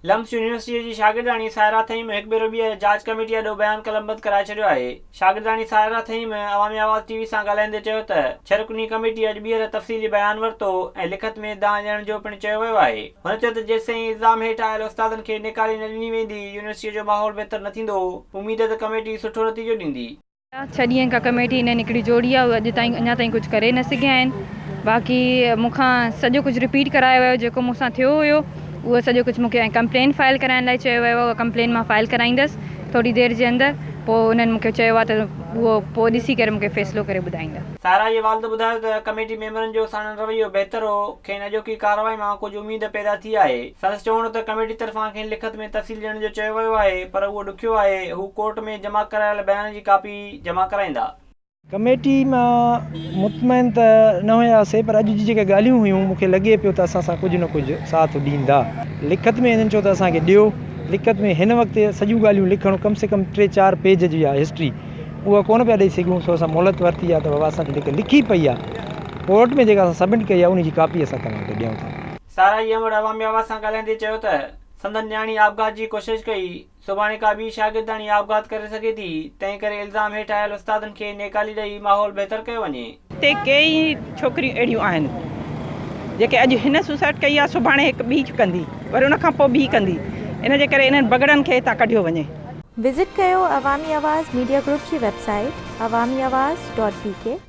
لمس يونيورسٽيء جي شاگردياڻي سائره ٿهيم هڪ ڀيرو ٻيهر جاچ ڪميٽي آڏو بيان قلمبند ڪرائي ڇڏيو آهي. شاگردياڻي سائره ٿهيم عوامي آواز ٽي وي سان ڳالهائيندي چيو ته ڇهه رڪني ڪميٽي اڄ ٻيهر تفصيلي بيان ورتو ۽ لکت ۾ دانهن ڏيڻ جو پڻ چيو ويو آهي. هن چيو ته جيستائين الزام هيٺ آيل استادن کي نيڪالي نه ڏني ويندي يونيورسٽيء جو ماحول بهتر نه ٿيندو، اميد ته ڪميٽي سٺو نتيجو ڏيندي. ڇهه ڏينهن کان ڪميٽي هنن هڪڙي جوڙي آهي اهي اڄ تائين اڃا تائين ڪجهه ڪري نه سگهيا آهن باقي مون کان سڄو ڪجهه رپيٽ ڪرايو ويو جيڪو مون سان ٿيو هيو اهو سڄو ڪجهه مون کي ۽ ڪمپلين فائل ڪرائڻ لاء چيو ويو اها ڪمپلين مان فائل ڪرائيندس ٿوري دير جي اندر پوء انهن مون کي چيو آهي ته اهو پوء ڏسي ڪري مون کي فيصلو ڪري ٻڌائيندا. سارا جي والد ٻڌايو ته ڪميٽي ميمبرن جو ساڻن رويو بهتر هو، کين اڄوڪي ڪارروائي مان ڪجهه اميد پيدا ٿي آهي. سندس چوڻ هو ته ڪميٽي طرفان کين لکت ۾ تفصيل ڏيڻ جو چيو ويو آهي پر اهو ڏکيو آهي، هو ڪورٽ ۾ جمع ڪرايل بيان جي ڪاپي جمع ڪرائيندا. ڪميٽي مان مطمئن ته نه هياسي پر اڄ جي جيڪا ڳالهيون هيون مون کي لڳي پيو ته اسان سان ڪجهه نه ڪجهه ساٿ ڏيندا. لکت ۾ هنن چيو ته اسان کي ڏيو لکت ۾ هن وقت سڄيون ڳالهيون لکڻ ڪم سي ڪم ٽي چار پيج جي آهي هسٽري اها ڪونه پيا ڏئي سگهون سو اسان مهلت ورتي آهي ته بابا اسان کي جيڪا لکي پئي آهي ڪورٽ ۾ جيڪا اسان سبمٽ ڪئي آهي ان جي ڪاپي اسان توهان کي ڏيون ٿا. سارا جي امڙ عوامي آواز سان ڳالهائيندي چيو ته سندن نياڻي آپگهات جي ڪوشش ڪئي، سڀاڻي ڪا ٻي شاگردياڻي آپگهات ڪري سگهي ٿي، تنهن ڪري الزام هيٺ آيل استادن کي نيڪالي ڏئي ماحول بهتر ڪيو وڃي. هتي ڪيئي ڇوڪريون اهڙيون آهن جيڪي اڄ هن سوسائيڊ ڪئي آهي سڀاڻي هڪ ٻي ڪندي وري ان کان پوء ٻي ڪندي ان جي ڪري انهن بگهڙن کي هتان ڪڍيو وڃي. وزٽ ڪيو عوامي آواز ميڊيا گروپ جي website Awami Awaz dot B K.